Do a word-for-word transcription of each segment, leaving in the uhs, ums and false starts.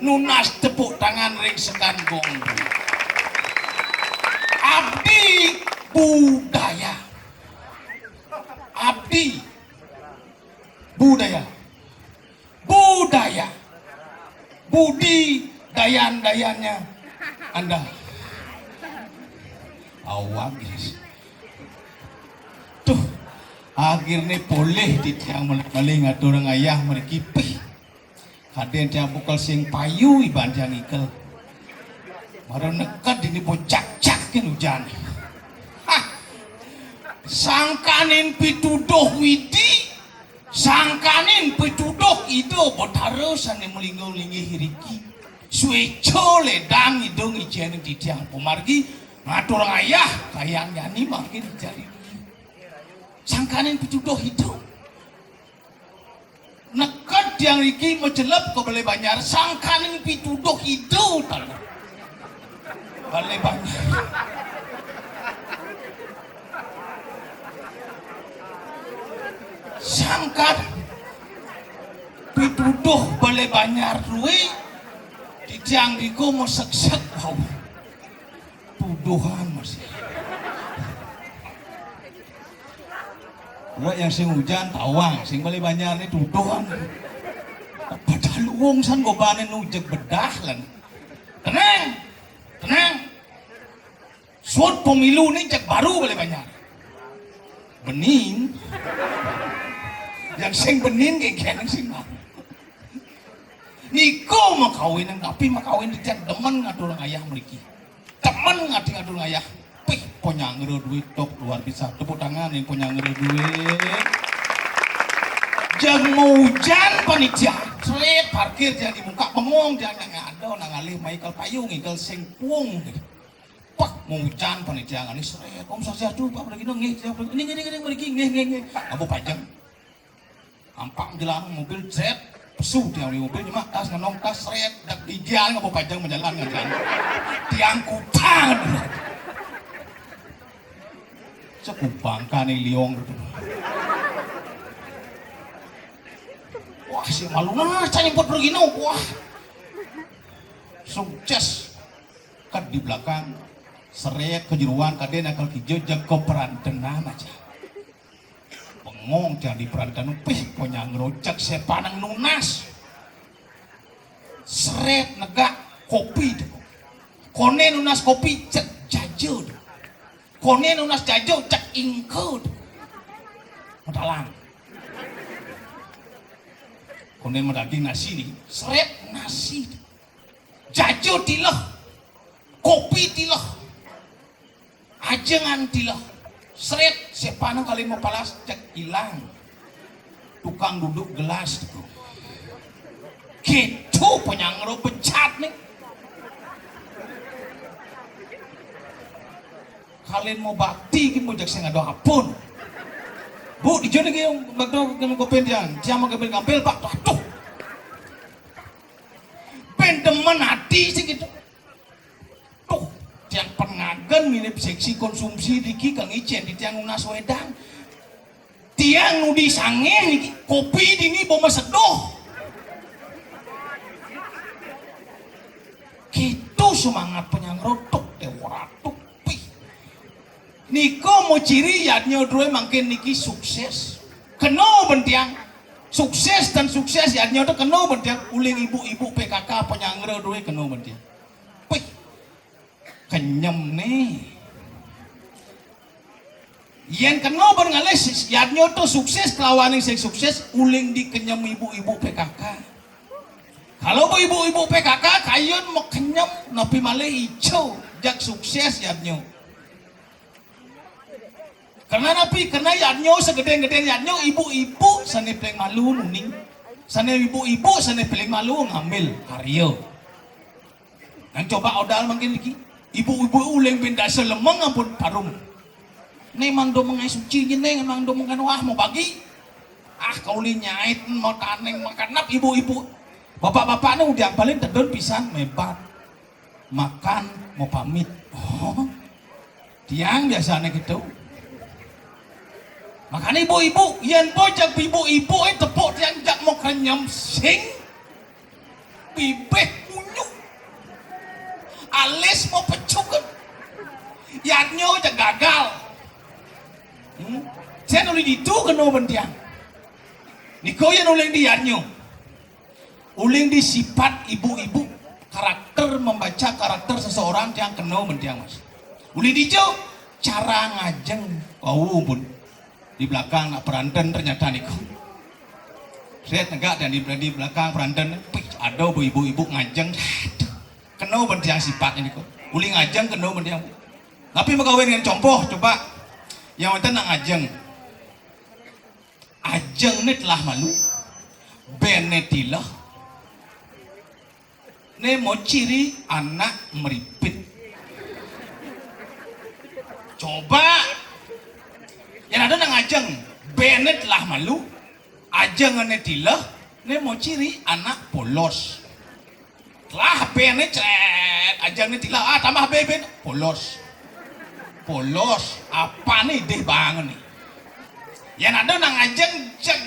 Nunas tepuk tangan ring sekan gong. Abdi budaya. Abdi budaya. Budaya. Budi dayan-dayannya Anda. Awang, yes. Tuh, akhirnya polih titiang malih ngatur ngayah mriki. Pih. Kadén tiang bukel sing payu iban tiang ikel. Mara neked dini bocak-cak kén ujan. Hah. Sangkaning pituduh Widi, sangkaning pituduh Ida Betara sané malingga-linggih iriki. Suéca lédang Ida ngijénin titiang pamargi, ngatur ngayah kayang jani mangkin jani. Sangkaning pituduh Ida. Neked tiang riki macelep ka Balé Banjar, sangkaning pituduh Ida taler. Balé Banjar. Sangkan pituduh Balé Banjar duwé, titiang rika maseksek wau. Tuduhan masih. Ora yang sing ujan tawang, sing Balé Banjar né tuduhan. Padahal wong san gobané nujeg bedah lan. Tenang. Tenang. Sut pemilu né jeg baru Balé Banjar. Benin. Yang sing benin kayak gini sing baru. Nika makawin, tapi makawin titiang demen ngatur ngayah mriki. Demen ngatur-ngatur ngayah. Pih, panyanggra duwé tok luar biasa. Tepuk tangan ring panyanggra duwé. Jeg maujan panitia. Srét parkir tiang di muka, bengong tiang nak ngada, nak ngalih Michael Payung, Michael Singkung. Pak maujan panitia ngani srét. Om Swastiastu, Pak Bragina, nggih, siap. Ini, ini, ini, mriki, nggih, nggih, nggih. Apa pajeng? Ampak jalan mobil, srét, pesu tiang di mobil, nyemak tas, ngenong tas, srét, dak digial ngapa pajang menjalan ngajan. Tiang kupang. Sekupang kane liong gitu. Wah, si malu nah, saya nyebut begini, wah. Sukses. Kan di belakang, srét kejeruan, kadén akal kijo, jaga perantenan aja. Bengong tiang di perantenan, pih, ponyang ngerocak, sepaneng nunas. Srét negak kopi to. Koné nunas kopi, cek jaja to. Koné nunas jaja, cek ingka to. Matalang. Koné madaging nasi né, srét nasi to. Jaja tileh. Kopi tileh. Ajengan tileh. Srét, sepaneng kali mapalas, cek ilang. Tukang duduk gelas to. Gitu panyangro becat né. Kalian mau bakti ki mau jak sing ada apun. Bu, di jono ki bakto kena kopin tiang. Tiang mau kopin kampil, Pak. Tuh, tuh. Pén demen ati sih gitu. Tuh, tiang pernah ngagen milih seksi konsumsi diki kang icén di tiang nunas wedang. Tiang nudi sangeh niki, kopi dini boma seduh. Gitu semangat panyangro tok, dewa ratu, pih. Nika mau ciri yadnya drué mangkin niki sukses. Kena bén tiang. Sukses dan sukses yadnya to kena bén tiang. Uling ibu-ibu P K K panyangro drué kena bén tiang. Pih. Kenyem né. Yén kena bén ngalih sis-, yadnya to sukses kelawaning sing sukses uling di kenyem ibu-ibu P K K. Kalau ibu-ibu P K K, kayun makenyem, napi malih ijo, jak sukses yadnya. Karena napi? Karena yadnya sagedeng-gedeng yadnya ibu-ibu sane paling malu nuning. Sane ibu-ibu sane paling malu ngambil karya. Nang coba odal mangkin niki. Ibu-ibu uling bin dasa lemeng ampun parum. Ning mangda mengai suci nyeneng, mangda mengan wah mau bagi. Ah, kauli nyait mau taneng makanap ibu-ibu. Bapak-bapak nu udiang paling tedun pisan mebat. Makan mau pamit. Oh, tiang biasanya gitu. Makanya ibu-ibu, yan po jak ibu-ibu eh tepuk tiang jak mau kenyem sing. Bibih munyu. Alis mau pecuket. Yadnya jak gagal. Hmm? Saya nulis itu kena bentiang. Niko yan uling di yadnya. Uling di sifat ibu-ibu, karakter, membaca karakter seseorang yang kena mentiang, Mas. Uling di jo, cara ngajeng. Wau pun. Di belakang nak peranten ternyata niku. Saya tegak dan di, di belakang peranten, pih, ada ibu-ibu ngajeng. Aduh, kena mentiang sifat niku. Uling ngajeng kena mentiang. Tapi mau kawin dengan compoh, coba. Yang wonten nak ngajeng. Ajeng ne telah malu, ben ne tileh, ne mo ciri anak meripit. Coba, yang ada nang ajeng, ben ne telah malu, ajeng ne tileh, ne mo ciri anak polos. Lah, ben ne cret, ajeng ne tileh, ah, tambah ben, ben, polos. Polos, apa nih deh bangun nih? Yan ada nang ajeng, jeng,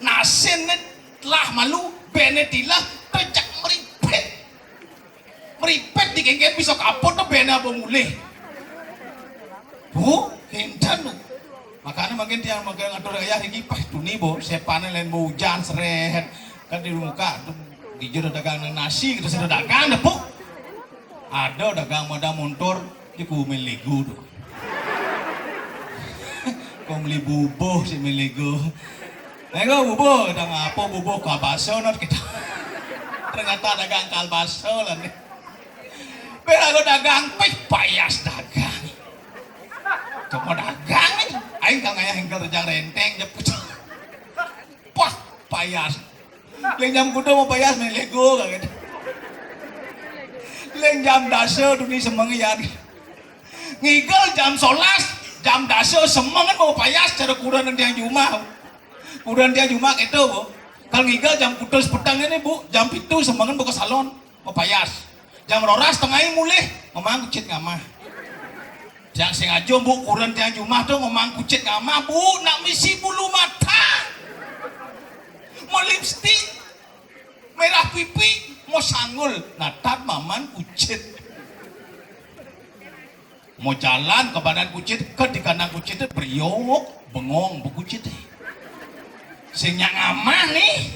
nasin ne telah malu, ben ne tileh, tejak meripit. Meripit di kengken bisa kaput tuh ben apa mulih. Bu, kinten tuh. Makanya mungkin tiang mungkin ngatur ayah iki pas tuni, Bu, sepane lain mau hujan seret. Kan di muka tuh di jero dagang nasi gitu, sudah dagang deh, Bu. Ada dagang mada montor, di ku main Lego tuh. Kau beli bubuh si main Lego. Lego bubuh, udah ngapa bubuh kau baso not kita. Ternyata dagang kalbaso lah nih. Bela lo dagang, pih payas dagang. Cuma dagang nih. Aing kang ayah hengkel rejang renteng jeput. Pah, payas. Lain jam kudu mau payas main Lego kaget. Lain jam dasa tuni semengian. Ngigel jam solas, jam dasa semengan mau payas cara kuran tiang jumah. Kuran tiang jumah itu, Bu. Kalau ngigel jam putus petang ini, Bu, jam pitu semengan buka salon, mau payas. Jam roras tengah mulih, ngomong kucit ngamah. Tiang sengaja, Bu, kuran tiang jumah tuh ngomong kucit ngamah, Bu, nak misi bulu mata. Mau lipstik, merah pipi, mau sanggul, natat maman kucit. Mau jalan ke badan kucit, ke di kandang kucit, beriok, bengong, bekucit. Sing nyak ngamah nih,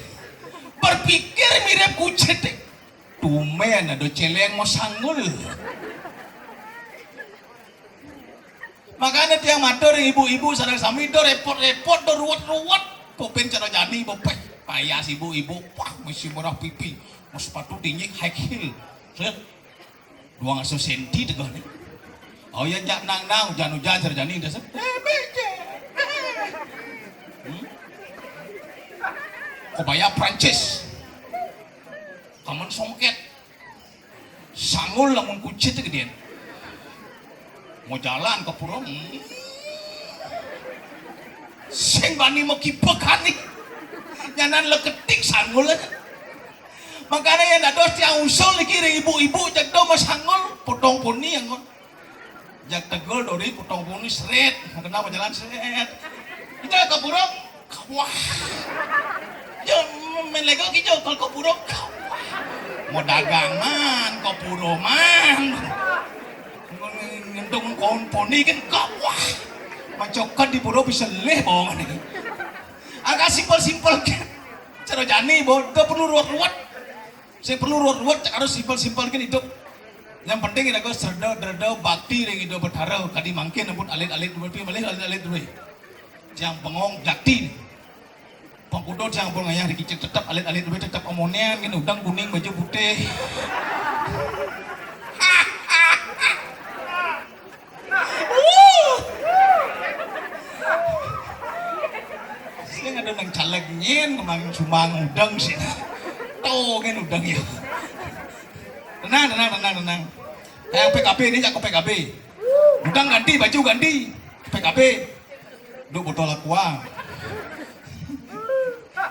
berpikir mirip kucit. Tumben ada celeng mau sanggul. Makanya tiang matur ibu-ibu sadang sami do repot-repot do ruwet-ruwet. Popin cara jani bopeh payas ibu-ibu. Wah, mesti murah pipi. Mau sepatu tinggi high heel. Set. Dua ngasuh senti tegah nih. Oh ya jak nang nang hujan-hujan cara jani dah set. Hmm? Kebaya Prancis. Kaman songket. Sanggul lamun kucit gedean. Mau jalan ke pura. Hmm. Sing bani mau kipek hani. Nyanan leketik sanggul aja. Makanya yang dados tiang usul niki ring ibu-ibu jak do mau sanggul potong poni yang kon. Jak tegul dori potong poni seret. Kenapa jalan seret? Kita ke pura. Wah. Ya, main Lego gitu, kalau kau buruk. Mau dagangan, kau puro man. Nyentung kau poni kan kau wah. Macokan di puro bisa leh bawang nih. Agak simpel-simpel kan. Cara jani, bo, gak perlu ruwet-ruwet. Saya perlu ruwet-ruwet, harus simpel-simpel kan hidup. Yang penting kita kau serda, derda, bakti, yang hidup bertara. Tadi mangkin, ampun alit-alit dulu, malih alit-alit dulu. Yang bengong, jakti. Pang kuda tiang pun ngayah dikicik tetep alit-alit duit tetep amonen kan udang kuning baju putih. Sing ada nang caleg nyen kemang sumbang udang sih. Tuh kan udang ya. Tenang, tenang, tenang, tenang. Yang P K B ini jago P K B. Udang ganti baju ganti. P K B. Duk botol aqua.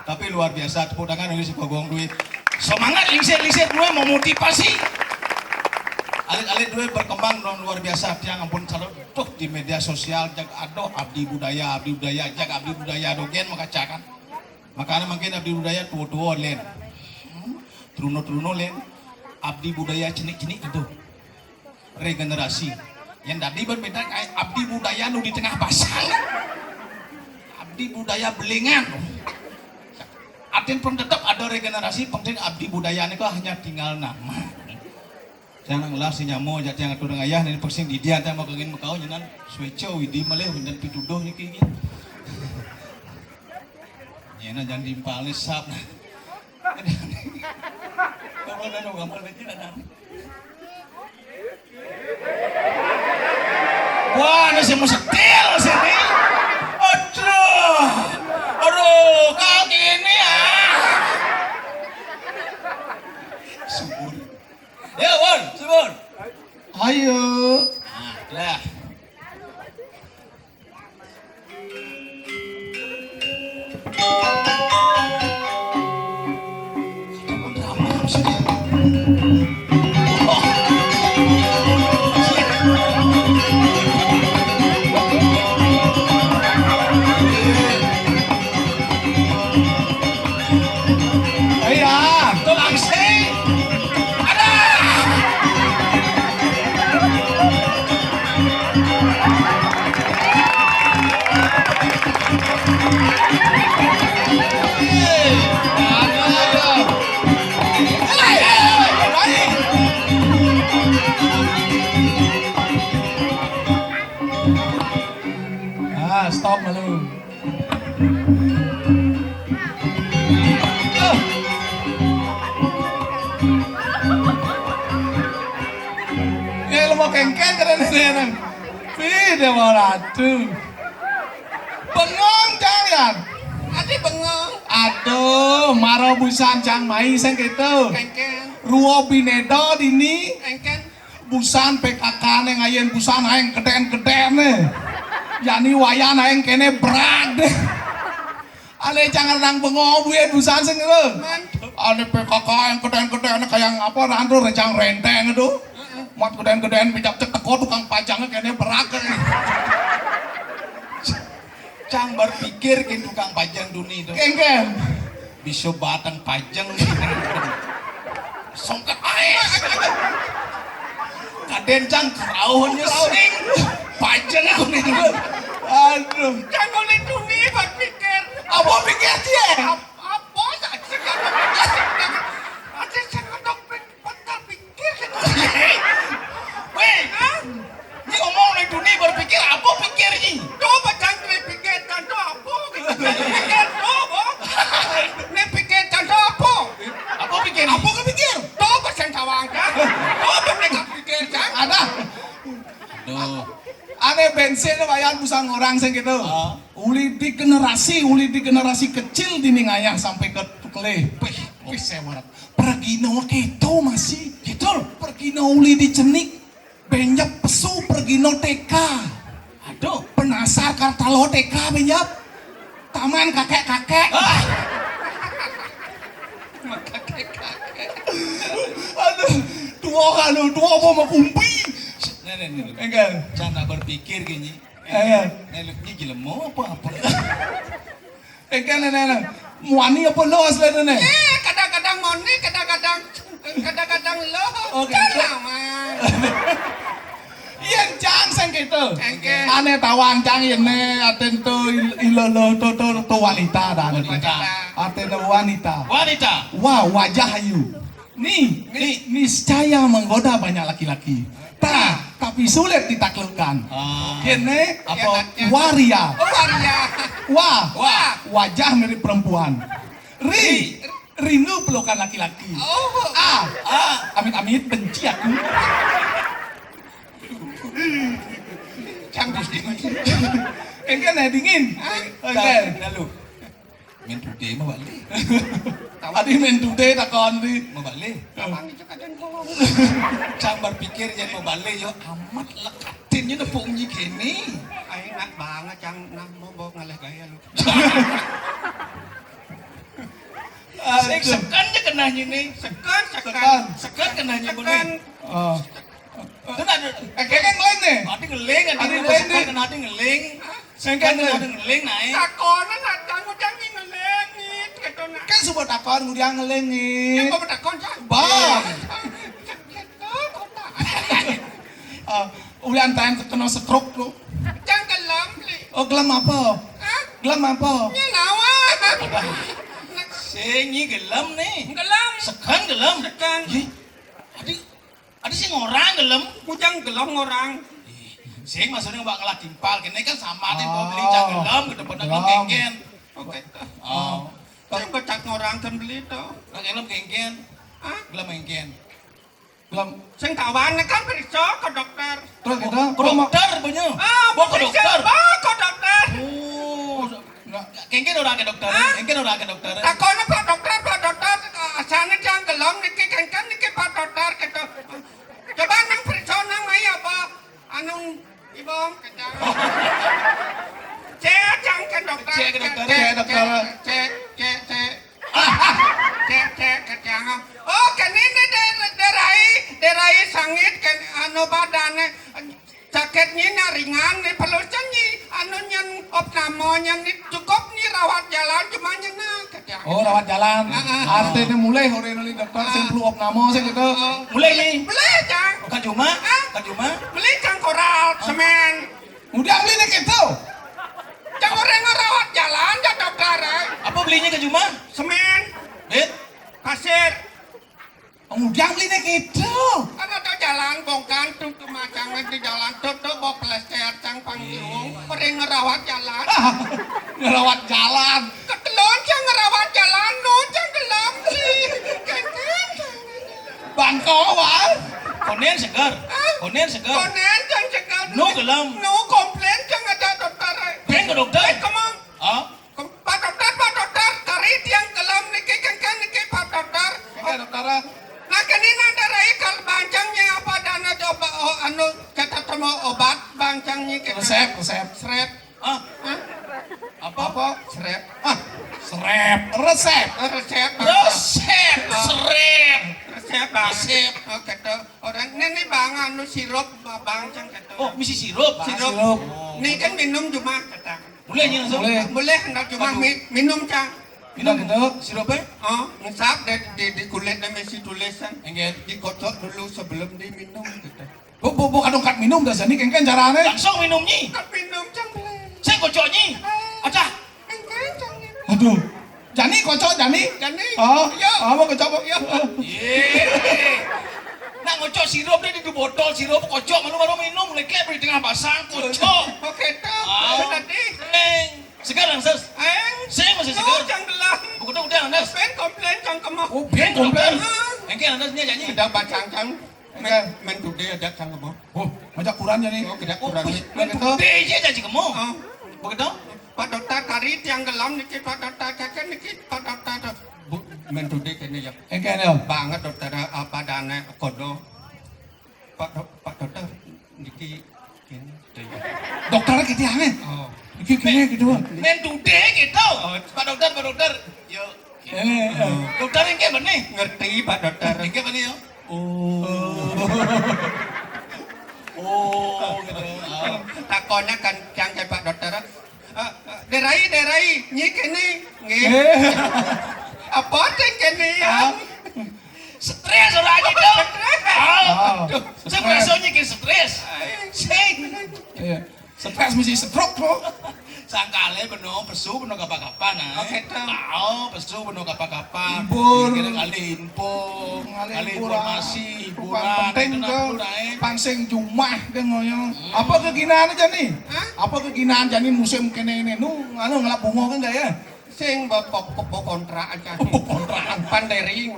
Tapi luar biasa, tepuk tangan bagi si Bagong Dwi. Semangat lingsir-lingsir dua memotivasi. Alit-alit dua berkembang dengan luar biasa. Tiang ampun salut tuh di media sosial jag aduh abdi budaya, abdi budaya, jag abdi budaya dogen makacakan. Makanya mungkin abdi budaya tua-tua len. Hmm, truno-truno len. Abdi budaya cenik-cenik itu. Regenerasi. Yang tadi berbeda kayak abdi budaya nu di tengah pasang. Abdi budaya belingan. Artinya pun tetap ada regenerasi, penting abdi budaya ini kok hanya tinggal nama. Jangan ngelah si nyamo, jadi yang atur ayah ini pusing di dia, mau kengin mekau nyenan sueco widi malih windan pituduh ni kini. Nyena jangan diimpal ni sap. Kamu dah nunggu gambar lagi dah. Wah, ini si mesti sini. Aduh. Aduh, kau gini ya. Subur. Ya, Bun, subur. Ayo. Nah, dah. Iya, tulang sing. Ada. Ah, stop malu. Ya, lu mau kengken kada nih, nih, nih. Wih, dia mau ratu. Bengong, Cang, ya? Ati bengong. Aduh, maro busan, Cang, mai sing gitu. Kengken. Ruo binedo dini. Kengken. Busan P K K ne ngayen busan aeng geden-geden ne. Yani wayan aeng kene berat. Ale jangan nang bengong buye busan sing lho. Man. Ale P K K aeng geden-geden kaya apa randu rejang renteng itu. Mat geden-geden pijak cek teko tukang pajang kene berat. Cang berpikir kin tukang pajang duni itu. Kengken. Bisa batang pajang. Songket ae. Kaden cang kerauhnya sing. Pajang aku nih. Aduh. Cang oleh duni buat pikir. Apa pikir dia? Ap- Apa saja? Ada sangat dok peta pikir. Weh, ni omong oleh duni berpikir apa pikir ni? Coba cang pikir contoh apa? Pikir coba. Ni pikir contoh apa? Apa pikir ni? Apa kepikir? Coba sing tawang kan? Coba mereka pikir kan? Ada. Aduh. Ane bensin wayan busang orang sing gitu. Ah. Uli di generasi, uli di generasi kecil dini ngayah sampai ke kelih. Pih, pih saya marah. Pergino keto masih. Gitu. Pergino uli di cenik. Benjep pesu pergino T K. Aduh. Penasar Kartalo T K benjep. Taman kakek-kakek. Ah. Kakek-kakek. Aduh, tua kalau tua apa mau kumpi? Nih, nih, nih. Enggak. Cang nak berpikir gini. Ayo. Neluknya jelema apa apa? Engke nene. Muani apa lo asline ne? Eh, kadang-kadang moni, kadang-kadang kadang-kadang lo. Oke. Kan aman. Yen cang sing gitu. Engke. Ane tawang cang yen ne aten to il- ilo lo to to to wanita dan. Wanita. Aten wanita. Wanita. Wah, wajah ayu. Ni, ni, niscaya menggoda banyak laki-laki. Ta, tapi sulit ditaklukkan. Ah. Kéné apa? Waria. Oh, waria. Wa. Wa. Wajah mirip perempuan. Ri. Ri. Rindu pelukan laki-laki. Oh. A. A. Amit-amit benci aku. Cantik. Kéngkén, eh, dingin. Hah? Oke. Lalu. Main today mau balik. Tadi main today takon di. Mau balik. Abang itu kadang bohong. Cang berpikir ya mau balik yo amat lekatin yo nepuk nyi kene. Ai enak banget cang nah mau bawa ngalih gaya lu. Sing seken aja kenah nyi nih. Seken, seken. Seken. Seken kenah nyi. Seken. Oh. Kenah ada. Eh, kayak ngeling nih. Ada ngeling, ada ngeling. Ada ngeling nih. Kenah ada ngeling. Sing kan ada ngeling naik. Takonan nak kamu jangan ngelengit gitu nak. Kan sudah takon ngudiang ngelengit. Ya kok takon cak. Bah. Gitu kota. Ah, ulian tahan kena stroke tuh. Jangan gelem li. Oh, gelem apa? Hah? Gelem apa? Ya nawa. Sing nyi gelem nih. Gelem. Sekan gelem. Sekan. Ih, adi Ada sing ngorang gelem. Bujang gelem ngorang. Ih, sing maksudnya mbak ngelah timpal kene kan sama deh mau beli cang gelem gitu bener kan kengken. Oke. Oh. Sing becak ngorang kan beli tuh. Kan gelem kengken. Hah? Gelem kengken. Gelem. Sing kawan kan periksa ke dokter. Terus kita ke dokter banyak. Ah, mau ke dokter. Oh, ke dokter. Oh. Kengken orang ke dokter. Hah? Kengken orang ke dokter. Takon Pak Dokter, Pak Dokter, asane cang gelem niki kengken niki Pak Dokter gitu. Coba nang periksa nang mai apa? Anu, Ibu, kejang. Cek cang ke dokter. Cek ke dokter. Cek, cek, cek, cek. Cek, cek, kejang. Oh, kene ne de-, derai, derai sangit kan anu badane. Sakit nyi nak ringan nih, perlu nyi anu nyen opname nyen nih cukup nih rawat jalan cuma nyen nah kata. Oh, rawat jalan. Heeh. Artinya mulai hore nuli dokter sing perlu opname sing gitu. Mulai nih. Mulai cang. Bukan cuma, bukan cuma. Mulai cang koral semen. Udah beli nih gitu. Cang orang rawat jalan ya dokter. Eh. Apa belinya ke cuma? Semen. Duit? Pasir. Ngudang beli nek itu. Kan ada jalan bongkar tuh kemacangan di jalan tuh tuh bawa plester cang panggung. Pada ngerawat jalan. Ngerawat jalan. Ketelon cang ngerawat jalan, no cang gelem sih. Kenten cang. Bangko wal. Konen seger. Hah? Konen seger. Konen cang seger. No gelem. No komplain cang ada dokter. Beng ke dokter. Eh, kemang. Ah? Pak Dokter, Pak Dokter, kari tiang gelem niki kengken niki Pak Dokter. Kengken dokter. Nah kene nanda rai kal bancang nya apa dana coba oh, anu kita temu obat bancang nya kita. Resep, resep. Srep. Ah. Hah? Apa? Apa? Srep. Ah, srep. Resep. Resep. Resep. Ah. Srep. Resep. Bang. Resep. Oh, kata orang ini nih bang anu sirup bancang kata. Oh, misi sirup. Sirup. Sirup. Ini kan minum cuma kata. Boleh nyi langsung? Boleh. Boleh, ndak cuma mi-, minum cang. Minum gitu. Sirupnya? Oh, ngesap deh di, di kulit dan misi tulisan. Enggak. Dikocok dulu sebelum diminum gitu. Bu, bu, bu, kadung kat minum dah sini kengken carane. Langsung minum nyi. Kat minum cang boleh. Saya kocok nyi. Ada. Kengken cang. Aduh. Jani kocok jani. Jani. Oh, iya. Oh, mau kocok mau. Iya. Iya. Nak ngocok sirup dia di botol sirup kocok malu baru minum lekek di tengah basang kocok. Oke tuh. Ah. Tadi. Seng. Segar, Lanses. Aeng. Sing masih segar. Cang gelah. Buku tu udah, Lanses. Ben komplain cang kemah. Oh, ben komplain. Engke, Lanses, ni aja ni. Ada bacang cang. Men, men today ada cang kemah. Oh, macam kurang je ni. Oh, kita kurang ni. Men today je janji kemah. Ah. Begitu? Pak Dokter, kari tiang gelam niki, Pak Dokter, kakek niki, Pak Dokter. Bu, men today kene ya. Engke ni. Banget dokter apa dana kodo. Pak Dok-, Pak Dokter, niki kene. Dokter kene aneh. Oh. Niki kene gitu. Men today gitu. Oh. Pak Dokter, Pak Dokter. Yo. Eh, eh. Dokter engke benih. Ngerti Pak Dokter. Engke benih yo. Oh. Oh, gitu. Ah. Takonnya kan yang kayak Pak Dokter. Ah, ah, derai, derai, nyi kene. Nggih. Eh. Apa sing kene ya? Ah. Stres ora aja dong. Stres. Ah. Aduh, sing biasa nyikin stres. Sing. Iya. Stres mesti stroke kok. Sangkale beno pesu beno kapa-kapa nah. Oke, Tom. Tahu pesu beno kapa-kapa. Impun. Kira kali info. Kali kali hiburan. Informasi, hiburan, penting itu tuh. Nah, eh. Sing jumah kan ngoyo. Apa keginaan jani? Hah? Apa keginaan jani musim kene ini? Nu, anu, ngelap bunga kan enggak ya? Sing be-, be-, be-, be-, kontrakan jani. Kontrakan. Panderi.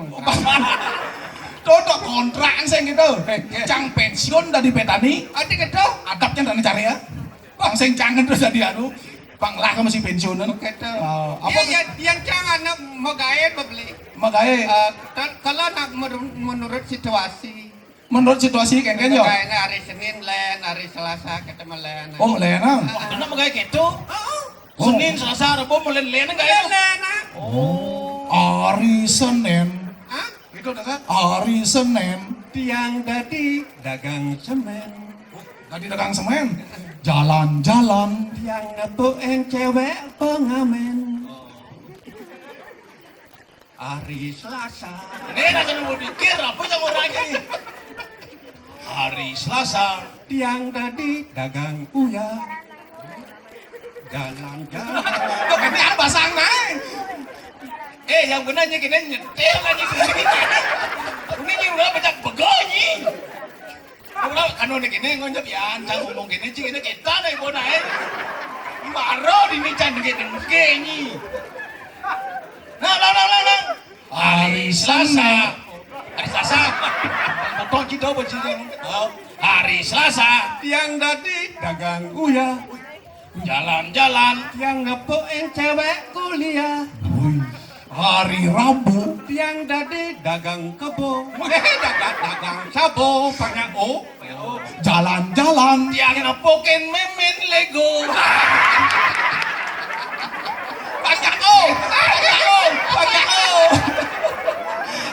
Tuh, tuh, kontrakan sing gitu. Iya. Cang pensiun dari petani. Ati gitu. Adapnya dari cari ya. Bang sing cangen terus jadi anu. Bang lah kamu si pensiunan. Gitu. Ah, apa Iya, ke- iya, yang jangan nak magawe beli. Magawe. Eh, ke-, kalau nak menur-, menurut situasi. Menurut situasi kan kan yo. Kayaknya hari Senin len, hari Selasa kita melen. Oh, melen ah. Wah, kena megai gitu. Oh. Senin, Selasa, Rebo melen-len enggak ya? Len, ah. Oh. Hari Senin. Hah? Gitu dah kan? Hari Senin. Tiang dadi dagang semen. Tadi dagang semen. Jalan-jalan. Tiang nepukin cewek pengamen. Hari Selasa. Ini rasa nunggu dikir, apa yang orang ini? Hari Selasa. Tiang tadi dagang uya. Jalan-jalan. Kok ini apa sang naik? Eh, yang benar nyekine nyetir lagi. Ini nyuruh banyak begoyi. Ora kan ngene kene, ngono pian, cang ngomong kene, cing, kene kita nek ibu naik. Maro dini cang kene, kene. Nah, nah, nah, nah, nah. Hari Selasa. Hari Selasa. Foto kita apa sih? Oh, hari Selasa. Tiang dadi dagang uya. Jalan-jalan. Tiang nepukin cewek kuliah. Wih. Hari Rabu. Tiang dadi dagang kebo. Eh, dagang, dagang sabo, banyak O. Jalan-jalan. Tiang nepukin mimin Lego. Banyak O, banyak O, banyak O.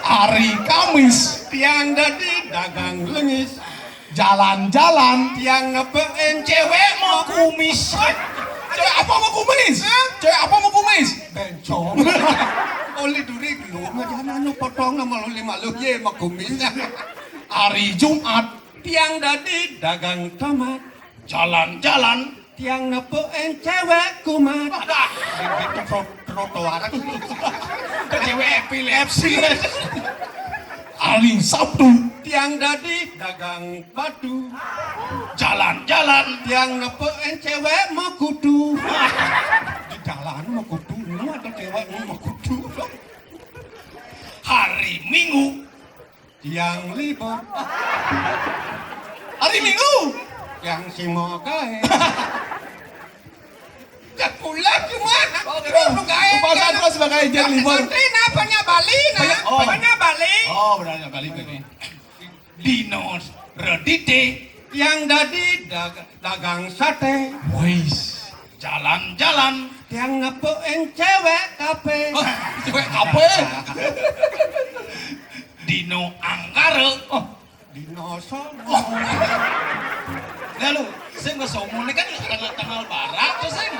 Hari Kamis. Tiang dadi dagang lengis. Jalan-jalan. Tiang nepukin cewek mau kumis. Cewek apa mau kumis? Hah? Cewek apa mau kumis? Bencong. Oli duri lu, jangan anu potong nama lu lima lu, ye, mau kumis. Hari Jumat. Tiang dadi dagang tomat. Jalan-jalan. Tiang nepukin cewek kumat. Ada. Di, di tro-, trotoar. Cewek epilepsi. Hari Sabtu. Tiang dadi dagang batu. Jalan-jalan. Tiang nepukin cewek mau kudu. Di jalan mau kudu, lu ada cewek mau kudu. Hari Minggu. Tiang libur. Hari Minggu. Tiang simo kae. Ya pulang cuma. Oh, gitu. Lu gawe. Upasan terus sebagai jen libur. Nanti napanya Bali, nah. Banyak, oh. Napanya Bali. Oh, benar, Bali, Bali. Dinos Redite. Tiang dadi dag-, dagang sate. Wis. Jalan-jalan. Tiang nepukin cewek kafe. Oh, cewek kafe. Dino Anggara. Oh, Dino Somo. Lalu, sing ke Somo ini kan tanggal, tanggal barat tuh, sing.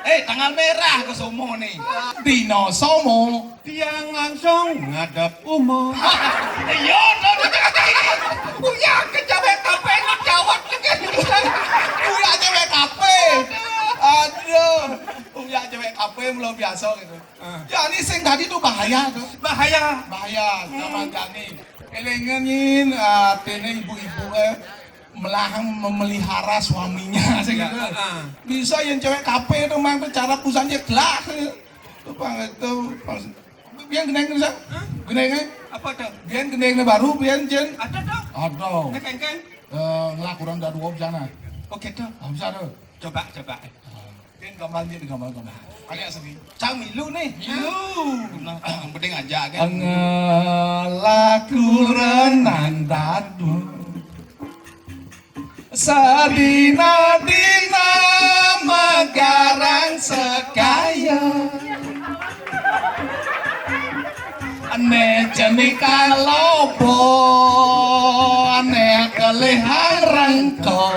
Eh, tanggal merah ke Somo nih. Dino Somo. Tiang langsung ngadep umum. Iya, dong. Uya ke cewek kafe, lu jawab ke kan. Uya cewek kafe. Aduh. Uya cewek kafe, belum biasa gitu. Ah. Ya, ini sing tadi tuh bahaya tuh. Bahaya. Bahaya, zaman jani. Elengenin, ah, tene ibu-ibu, eh, melahang memelihara suaminya, sing gitu. Ah. Bisa yang cewek kafe tuh, mang, tuh cara pusatnya gelah. Tuh, Bang, itu, Bang. Biar gendeng, bisa? Hah? Gendeng, eh? Apa tuh? Biar gendeng baru, biar jen. Ada tuh? Ada. Ini kengkeng? Eh, ngelak kurang dari dua sana. Oh, gitu. Ah, bisa tuh. Coba, coba. Kan gambar dia gambar gambar. Kayak seni. Cang milu nih. Milu. Nah, yang penting aja kan. Ngelakuran dadu. Sadina-dina megarang sekaya. Ane jenika lobo, ane kelihang rengko.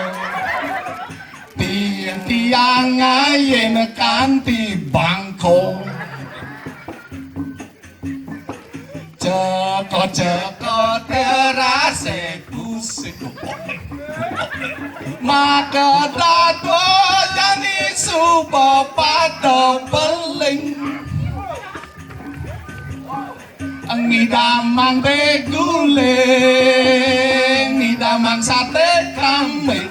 Tiang-tiang ayen kanthi bangko. Ceko-ceko terase kusik. Maka dadojani suba pada beling. Ngidamang beguling, ngidamang Amang sate kambing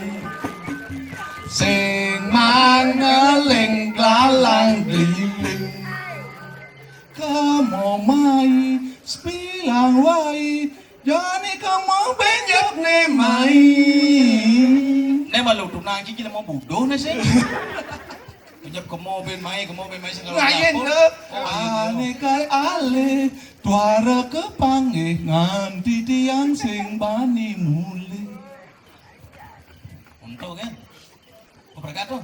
sing mangeling glalang gliling. Kemo mai sepilang wai, jani kemo benjep ne mai. Ne malu tunang kiki mau buduh ne sih. Kejap kemo ben mai, kemo ben mai sing kalau Lain apa? Ke. Oh, iya. Ane kai ale, tuara ke panggih nganti tiang sing bani mulih. Untung kan? Apa berkat tuh?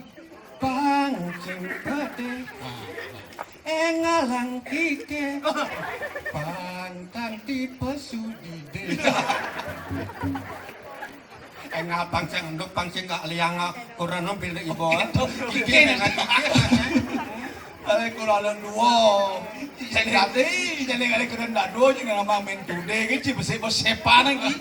Pang sing pede, Ah, engalang kike, pang kanti pesudide. Eh, ngabang sing enduk, pang sing gak liang, ah, kurang ambil ibu, ah. Iki dengan iki, ah. Ale kurang dua. Sing tadi, jadi kali kurang dua, jadi ngomong main tude, gitu, besi, besi, sepan lagi.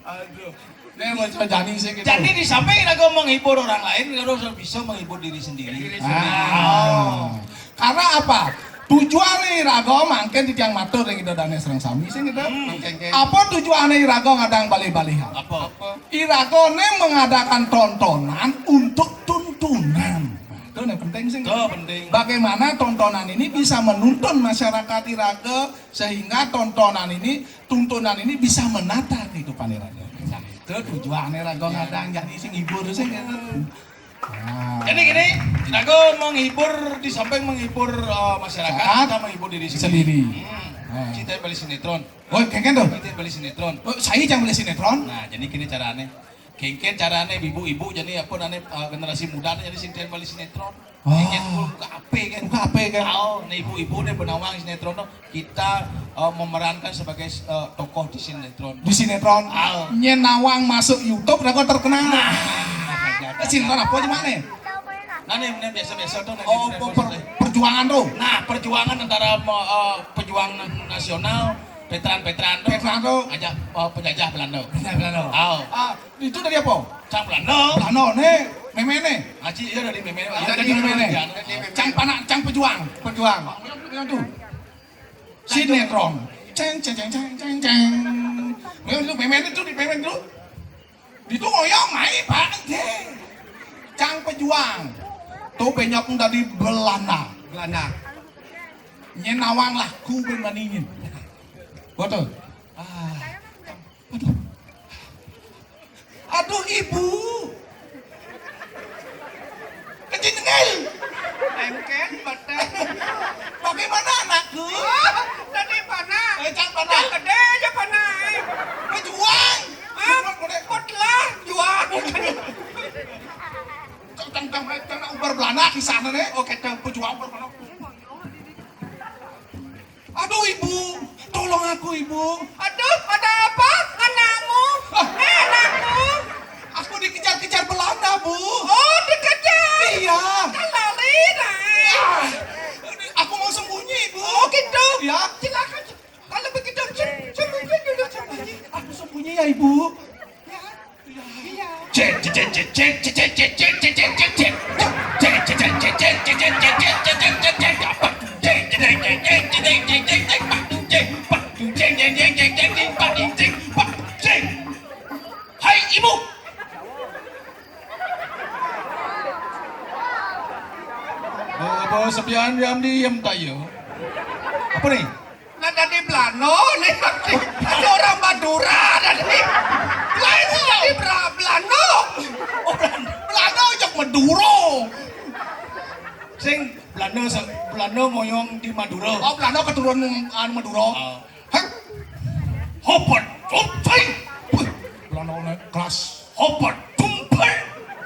Aduh. Ini mau coba jani sih gitu. Jadi di samping irago menghibur orang lain, irago bisa menghibur diri sendiri. Diri sendiri. Ah. Karena apa? Tujuan irago mangkin titiang matur ring Ida Dane sareng sami sing gitu. Hmm. Oke, oke. Apa tujuan irago ngadang bali-balihan? Apa? Irago ne mengadakan tontonan untuk tuntunan. Itu yang penting sih. Itu penting. Bagaimana tontonan ini bisa menuntun masyarakat irago sehingga tontonan ini, tuntunan ini bisa menata kehidupan irago. Nah, itu tujuannya irago ngadang jadi sing hibur sih gitu. Nah. Jadi gini, irago menghibur, di samping menghibur, eh, masyarakat, masyarakat kita menghibur diri sendiri. Sendiri. Hmm. Nah. Kita beli sinetron. Oh, kengken tuh. Kita beli sinetron. Oh, saya jangan beli sinetron. Nah, jadi gini caranya. Kengken caranya ibu-ibu jadi apa, nane, eh, generasi muda jadi sing beli sinetron. Oh. Kengken buka H P kan. Buka H P kan. Oh, nah ibu-ibu nih penawang sinetron tuh. Kita, eh, memerankan sebagai, eh, tokoh di sinetron. Di sinetron. Ah. Nyén nawang masuk YouTube, dah kok terkenal. Nah. Sinetron apa aja mana? Nah, ini, ini biasa-biasa tuh, nah, Oh, ini per-, biasa. Perjuangan tuh. Nah, perjuangan antara, eh, pejuang nasional, veteran-veteran tuh. Veteran tuh. Ajak, eh, penjajah Belanda. Penjajah Belanda. Oh. Ah, itu dari apa? Cang Belanda. Belanda nih, meme nih. Aci, iya, dari meme. Iya, dari meme nih. Cang panak, cang pejuang. Pejuang. Yang tuh. Sinetron. Ceng, ceng, ceng, ceng, ceng, ceng. Memang itu, memang itu, di memang itu. Itu ngoyong mai, Pak. Ceng. Cang pejuang. Tuh penyok dari Belanda. Belanda. Nyén nawang lah, ku ben maningin. Betul. Ah. Aduh. Aduh, Ibu. Kecil tengil. Engken, betul. Bagaimana anakku? Oh, tadi panak. Eh, cang panak. Cang gede aja panak, eh. Pejuang. Hah? Pejuang, boleh. Kotlah, juang. Cang, cang, cang, cang, ubar Belanda di sana nih. Oke, cang pejuang, ubar Belanda. Aduh, Ibu, tolong aku, Ibu. Aduh, ada apa? Anakmu? Ah. Eh, anakmu? Aku dikejar-kejar Belanda, Bu. Oh, dikejar? Iya. Kan lari, nah. Ah, aku mau sembunyi, Bu. Oh, gitu. Ya. Silakan. Kalau begitu, sem-, sembunyi dulu, sembunyi. Aku sembunyi ya, Ibu. Ya. Hai, Ibu. Bawa-bawa sepian diam-diam tayo. Apa nih? Nah, tadi Belanda nih. Ada orang Madura tadi. Lain tadi Bra-, Belanda. Oh, Belanda. Belanda ajak Madura. Sing Belanda se-, Belanda moyong di Madura. Oh, Belanda keturunan anu Madura. Oh. Hah? Hopper, Jumpai. Wih, Belanda naik kelas. Hopper, Jumpai.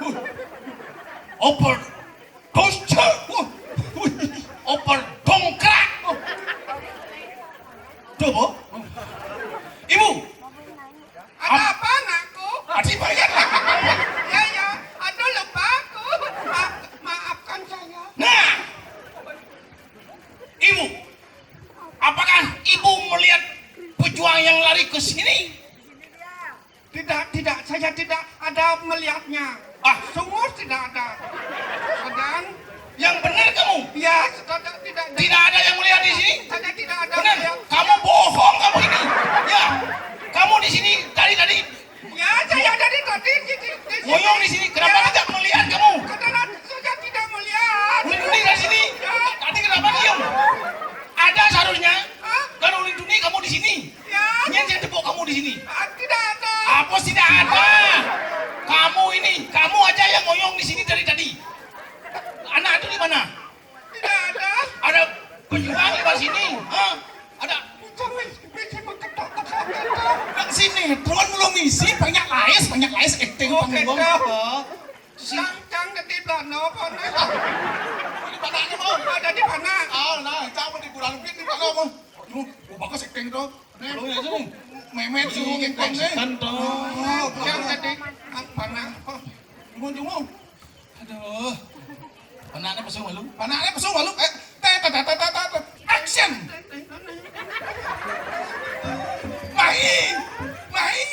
Wih. Hopper, Toaster. Wah. Wih. Oper dongkrak. Wah. Coba. Ibu. Ada apa, anakku? Adi bayar. Ya, ya. Aduh, lupa aku. Ma-, maafkan saya. Nah. Ibu, apakah Ibu melihat pejuang yang lari ke sini? Tidak, tidak, saya tidak ada melihatnya. Ah. Sungguh tidak ada. Dan yang benar kamu? Ya, tidak, tidak ada. Tidak ada yang melihat di sini? Saya tidak ada melihat. Benar? Kamu bohong kamu ini. Ya. Kamu di sini tadi, tadi Ngoyong di sini, kenapa tidak melihat kamu? Karena saya tidak melihat. Ulin Tuni dari sini. Ya. Tadi kenapa diam? Ada seharusnya. Hah? Kalau Ulin Tuni kamu di sini. Ya. Nyen yang tepuk kamu di sini. Ah, tidak ada. Apa tidak ada? Kamu ini, kamu aja yang ngoyong di sini dari tadi. Anak itu di mana? Tidak ada. Ada pejuang lewat sini. Hah? Ada. Nang sini, tuan belum isi, banyak laes, banyak laes acting Oh, panggung. Gitu. Hah? Cang, cang, di mana apa nih? Di mana nih, mau? Ada di mana? Ah, nah, cang mau di kurang lebih di mana, mau? Aduh, oh, bagus acting tuh. Nih, belum ya, sini. Memet sih, acting nih. Kan tuh. Oh, cang tadi apa nah? Oh, cuma, cuma. Aduh. Panakné pesu malu. Panakné pesu malu. Eh, tet, tet, tet, tet, tet. Action. Mai. Mai.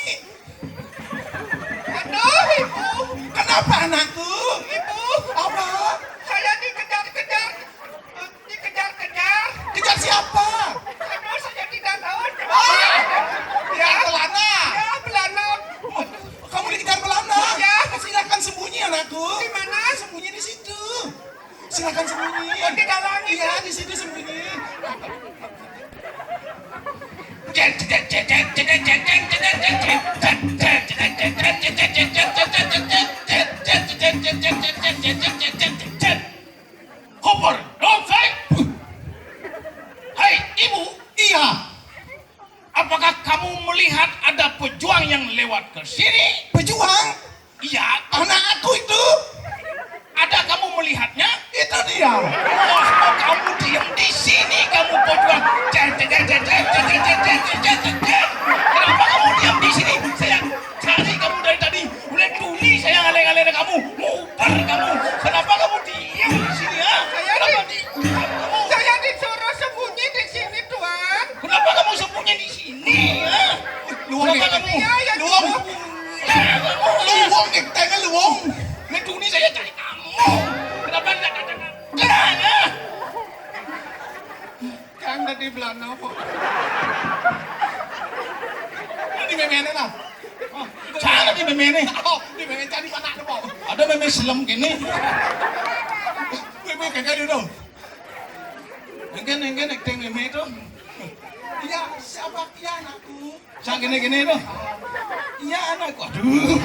Aduh, Ibu. Kenapa, anakku? Ibu. Apa? Saya dikejar-kejar. Dikejar-kejar. Kejar siapa? Aduh, saya tidak tahu. Ah! Ya, Belanda. Ya, Belanda. Kamu dikejar Belanda? Ya. Silakan sembunyi, anakku. Di mana? Sembunyi di situ. Silakan sembunyi. Oh, di dalam itu. Iya, di situ sembunyi. Koper dompet. Hai, Ibu. Iya. Apakah kamu melihat ada pejuang yang lewat ke sini? Pejuang? Iya. Anak aku itu. Ada kamu melihatnya? Itu dia. Wah, kamu diam di sini, kamu pejuang. Cet, cet, cet. Kenapa kamu diam di sini? Saya cari kamu dari tadi. Ulin Tuni saya ngalih-ngalih kamu. Nguber kamu. Kenapa kamu diam di sini, ha? Saya Kenapa di- di-, saya disuruh sembunyi di sini, Tuan. Kenapa kamu sembunyi di sini, ha? Luwung. Kenapa kamu? Iya, iya, luwung. Luwung. Luwung, nek tangan luwung. Ulin Tuni saya cari kamu. Kenapa tidak datang? Kenapa? Kang dadi Belanda kok. Di méméné lah. Oh, jangan di méméné. Oh, di mémé cari mana ada kok. Ada mémé selem kéné. Mémé kagak dulu. Engken, engken, acting mémé itu. Iya, siapa? Iya, anakku. Cang kéné-kéné to. Iya, anakku. Aduh.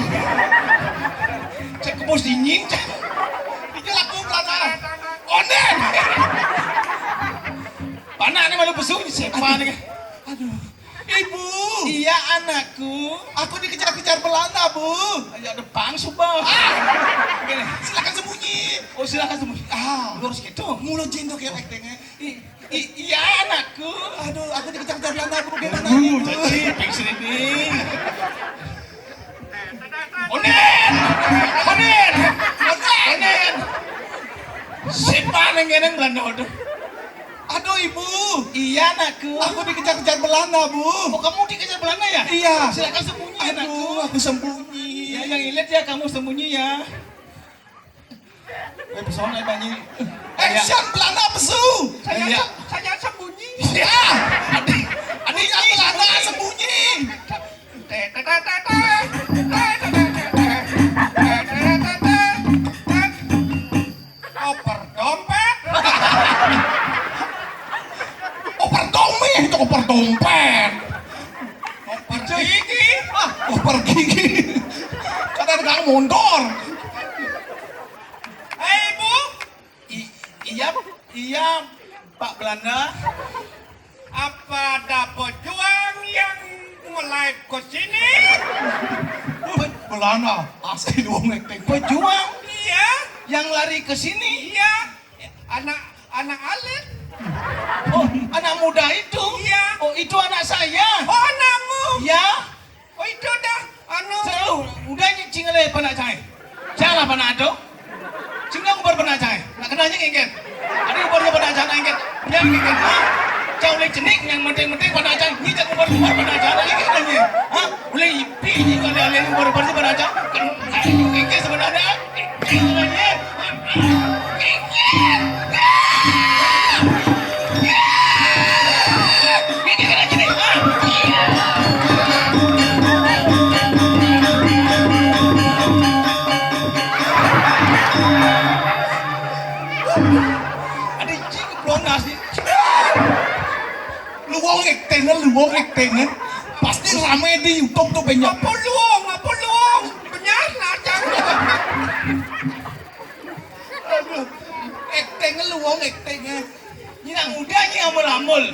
Cek kebos dingin, Cang. Iki lagu Belanda. Onden. Panakné malu pesu, siapa nih? Aduh. Ibu. Iya, anakku. Aku dikejar-kejar Belanda, Bu. Ya, depan, suba. Ah. Gini. Silakan sembunyi. Oh, silakan sembunyi. Ah. Lurus gitu. Mulu jin tuh kayak actingnya. I-, i-, iya, anakku. Aduh, aku dikejar-kejar Belanda, aku gimana ini, Bu? Jadi, fix ini. Onden! Onden! Onden! Siapa nang kéné Belanda, aduh. Aduh, Ibu. Iya, anakku. Aku dikejar-kejar Belanda, Bu. Oh, kamu dikejar Belanda, ya? Iya. Silakan sembunyi, anakku. Aduh, aku sembunyi. Ya, yang ilet ya, kamu sembunyi, ya. Eh, pesona banyi. Action, Belanda pesu. Saya, iya, saya sembunyi. Ya, adik, adik, iya, Belanda sembunyi. Oper dompet. Oper dompet, itu oper dompet. Oper gigi. Ah, oper gigi. Kata tukang mondor. Hei, Ibu. I-, iya, iya, Pak Belanda. Apa ada pejuang yang melai ke sini? Belanda, asli wong acting. Pejuang? Iya. Yang lari ke sini? Iya. Anak, anak alit. Oh, anak muda itu? Iya. Oh, itu anak saya. Oh, anakmu? Ya. Oh, itu dah, anu. Selalu, udah nyicing oleh panak cai. Salah panak ado. Sing ngubar panak cai. Nak kenanya ngingkit. Ada ngubar panak cai ngingkit. Yang ngingkit, ha? Cau lek cenik, yang penting-penting panak cai. Ini cak ngubar-ngubar panak cai ngingkit lagi. Ha? Boleh ipi ni kalau ada ngubar-ngubar panak cai. Kan, ayo, ngingkit sebenarnya. Ngingkit sebenarnya. Eh, di YouTube tuh banyak. Apa luung, apa luung? Benyah, nah, jangan. Aduh, akting luung, akting, eh. Ini nak muda ni amul-amul.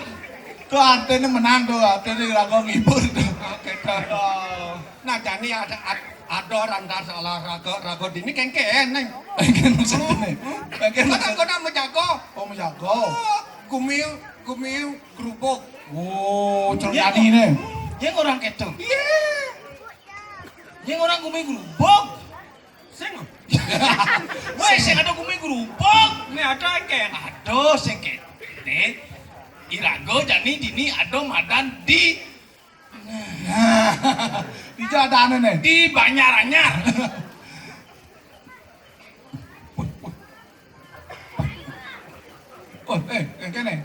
Tuh, artinya menang tuh, artinya lagu ngibur tuh. Oke, tuh. Nah, jani ada, ad-, ada orang dah salah raga, raga dini kengken, Neng. Kengken maksudnya. Kengken maksudnya. Kau nak menjaga. Oh, menjaga. Oh, gumi, gumi gerubuk. Oh, cerita ni, Neng. Yang orang keto. Iya. Yang orang gumi gerubuk. Sing. Weh, sing ada gumi gerubuk. Ni ada kengken. Ada sing kengken. Iraga jani dini ada madan di Nah, dija ada anu nih. Di Banjaranyar. Oh, eh, eh, kene.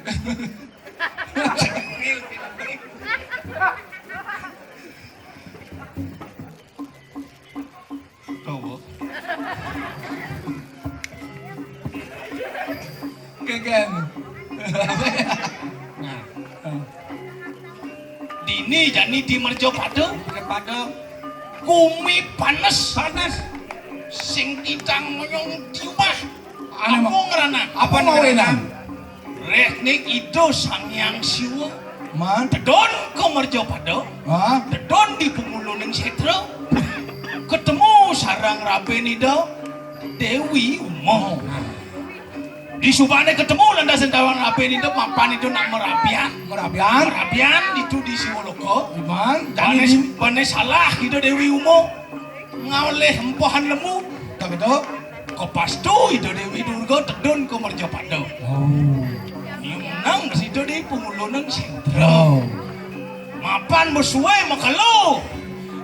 Tahu. Kegen. Nah. Dini jani di Merjapada. Merjapada. Gumi panes. Panes. Sing titang monyong di rumah. Anu, apa ngrana? Apa mau ngrana? Reh ning Ida Sang Hyang Siwa. Man. Tedun ka Merjapada. Hah? Tedun di panguluning setra. Ketemu sareng rabin Ida Dewi Uma. Di subane ketemu lantas sareng rabin Ida, mapan Ida nak marabian. Marabian? Marabian ditu di Siwaloka. Iman. Bane, bane salah Ida Dewi Uma. Ngalih empohan lemu. Tak betul. Kepastu Ida Dewi Durga tedun ka Merjapada. Oh. Nyunang sida di panguluning setra. Oh. Mapan masuwe makelo.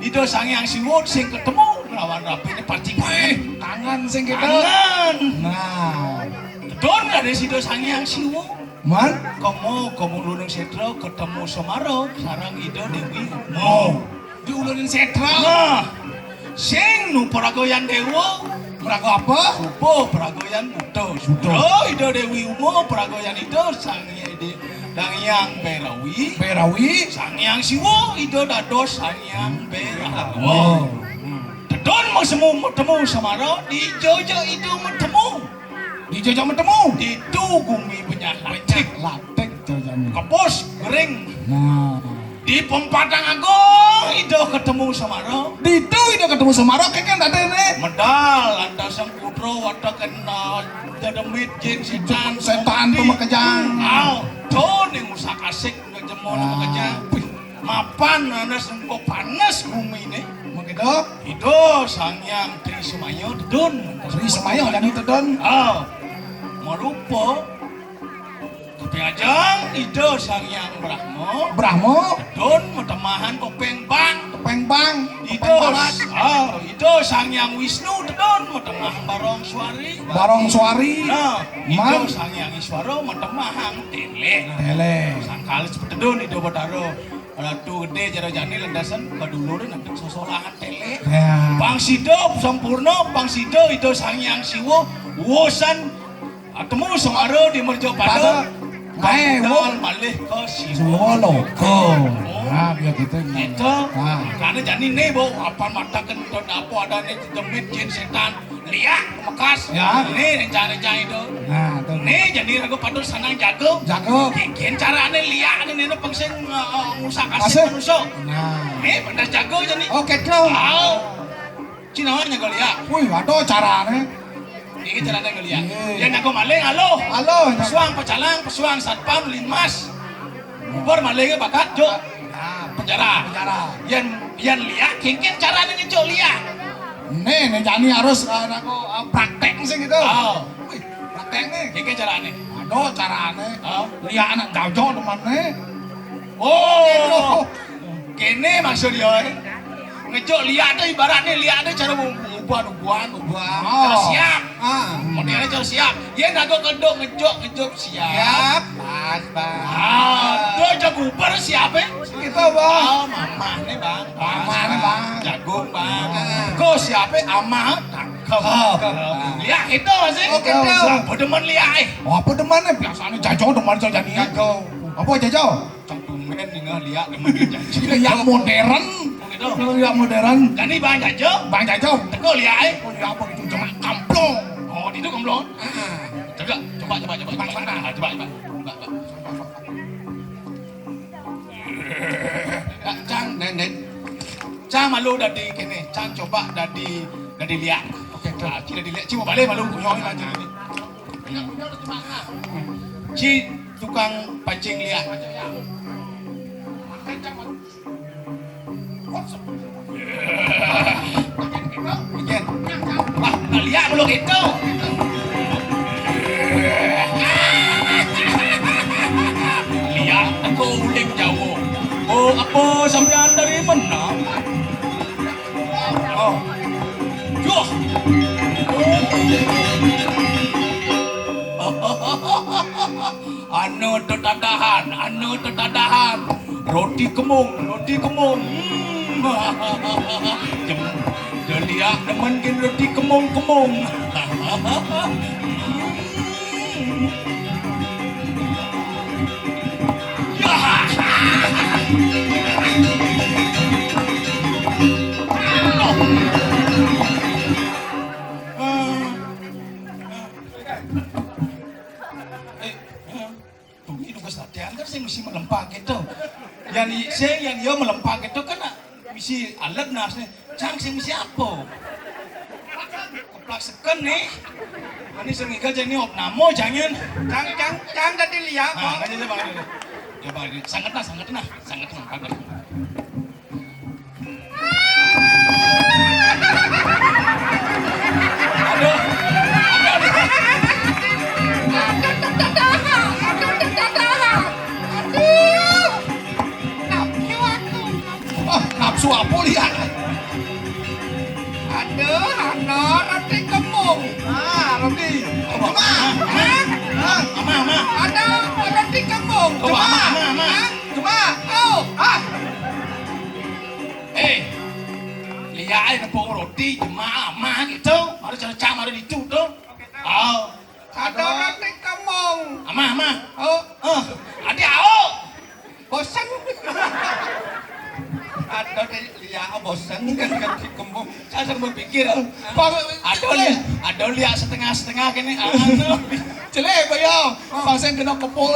Ida Sang Hyang Siwa sing ketemu lawan rabine pati kangen. Kangen sing kita. Kangen. Nah. Tedun dadi sida Sang Hyang Siwa. Man? Kemo, kemo uluning setra ketemu Semara sareng Ida Dewi Uma. Oh. Di uluning setra. Nah. Sing nu pragayan dewa. Praga apa? Suba pragayan Buddha. Buddha. Semara Ida Dewi Uma pragayan Ida Sang Hyang De-, Sang Hyang Bhairawi. Bhairawi. Sang Hyang Siwa Ida dados Sang Hyang Bhairawa. Oh. Tedun mesemu metemu Semara, dijojo Ida metemu. Dijojo metemu. Ditu gumi benyah latik. Latik jojone. Kepus gering. Nah. Di Pempatang Agung Ida ketemu Semara. Ditu Ida ketemu Semara, kengken dadene. Medal lantas Sang Putra wata kena dedemit jin setan. Setan pemakejang. Au, to ning usak asik ngejemon pemakejang. Wih. Mapan anes engko panes gumine. Mengko Ida Sang Hyang Tri Semaya tedun. Tri Semaya jani tedun. Ah. Marupa kaping ajeng Ida Sang Hyang Brahma. Brahma. Tedun matemahang kaping bang. Kaping bang. Ida, ah, Ida Sang Hyang Wisnu tedun matemahang Barong Swari. Barong Swari. Nah, Ida Sang Hyang Iswara matemahang Tele. Tele. Sangkal tedun Ida Betara. Ratu Gede cara jani landasan kadulure nanti sosolahan tele. Ya. Pang sida sampurna, pang sida Ida Sang Hyang Siwa wusan temu Semara di Merjapada. Pada. Ae, budal malih ka Siwa Loka. Nah, biar gitu. Gitu. Nah. Makane jani ne, Bu, apa mataken to apa adane demit jin setan. Liak, mekas. Ya. Nih, rencana-rencana itu. Nah, tuh. Nih, jadi raga patut sanang jago. Jago. Kengken carane liak nih, nih, pang sing, eh, eh, ngusak asik manusia. Nah. Nih, bener jago aja nih. Oke, tuh. Au. Cina nyago liak. Wih, ada carane. Ini carane ngeliak. Iya. Yang nyago maling, halo. Halo. Pesuang, pecalang, pesuang, satpam, linmas. Bubur malingnya bakat, juk. Nah, penjara. Penjara. Yen, yen liak, kengken carane ngejuk liak. Nih, nih jani harus, eh, aku, eh, praktek sih gitu. Oh. Wih, praktek nih. Kengken carane. Aduh, carane. Oh. Liak anak jajo teman nih. Oh. Gitu. Kene maksud dia, eh. Ngejuk liak tuh ibaratnya liak tuh cara uban-uban. Uban. Cara siap. Ah. Modelnya cara siap. Yen aku kedok ngejuk, ngejuk siap. Siap. Pas, Bang. Ah, tuh jago ber siap, eh. Kita, Bang. Oh, mamah nih, Bang. Mamah nih, Bang. Jagung, Bang. Ah. Kok siap, eh? Amah, tangkep. Tangkep. Liak itu masih. Oke, tuh. Apa demen liak, eh? Oh, apa demen, eh? Biasanya jajo demen saja nih. Jajo. Apa jajo? Cang tumben ningeh liak demen janji. Liak modern. Oh, gitu. Liak modern. Jani Bang Jajo? Bang Jajo. Teko liak, eh? Oh, liak apa gitu? Jemak kamplong. Oh, di itu kamplong? Ah. Coba, coba, coba, coba. Coba, coba. Ah, coba, coba. Coba, coba. Cang, Nen, Nen. Cang malu dadi kene. Cang coba dadi, dadi liak. Oke, Cang. Ah, ci dadi liak. Ci mau balik malu punya lagi. Ci tukang pancing liak. Bikin. Wah, liak belum itu. Liak aku uling jauh. Oh, apa sampean dari mana? Oh. Yuh. Anu tetadahan, anu tetadahan. Roti kemung, roti kemung. Hmm. Jem-, Delia demen kin roti kemung-kemung. Tuh, ini tugas latihan kan sing mesti melempak gitu. Yang i-, sing yang iya melempak gitu kan mesti alat nah sing. Cang sing mesti apa? Keplak seken nih. Ini sing iga jadi opnamo jangan. Cang, cang, cang tadi lihat. Nah, kan coba, coba. Coba ini. Sangat nah, sangat nah, sangat nah. Aduh. Aduh, aduh. Aduh, tetadahan. Aduh, tetadahan. Aduh. Nafsu aku, nafsu. Oh, nafsu apa lihat? Aduh, ada roti kemung. Ah, roti. Coba. Cuma, Mama, Mama. Ada roti kemung. Coba, Cuma, Mama, Mama. Hah? Cuma. Oh, ah. Eh, lihat aja tepung roti, cuma mah gitu. Harus cecam, harus dicu tuh. Oh. Ada roti kemung. Amah, amah. Oh. Eh, adi au. Bosen. Ada di lihat bosen kan roti kemung. Saya sedang berpikir. Ada lihat, ada lihat setengah-setengah kene. Anu. Jelek, Bayo. Pasang kena kepul.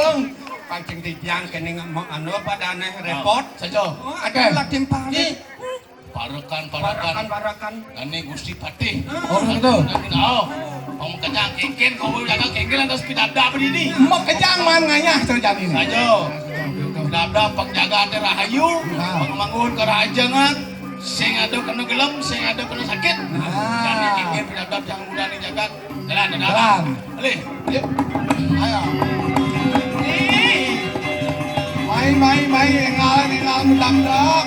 Pancing di tiang kene nggak mau anu apa dane repot. Saja. Oh, ada lagi panik. Parekan, parekan. Parekan, parekan. Dane Gusti Patih. Oh, gitu. Dane, oh. Om kenyang kengken, kau jaga kengken lantas pidabda berdiri. Mau kenyang man ngayah terjadi ini. Ayo. Pidabda pengjaga ate rahayu, nah. Pengemangun kerahajengan, sing ada kena gelem, sing ada kena sakit. Nah. Dane kengken pidabda yang muda ni jagat. Jalan, jalan. Jalan. Alih. Yuk. Ayo. Mai, mai, mai, engal, engal, mendam, dam.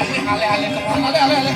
Alih, alih, alih, alih, alih, alih.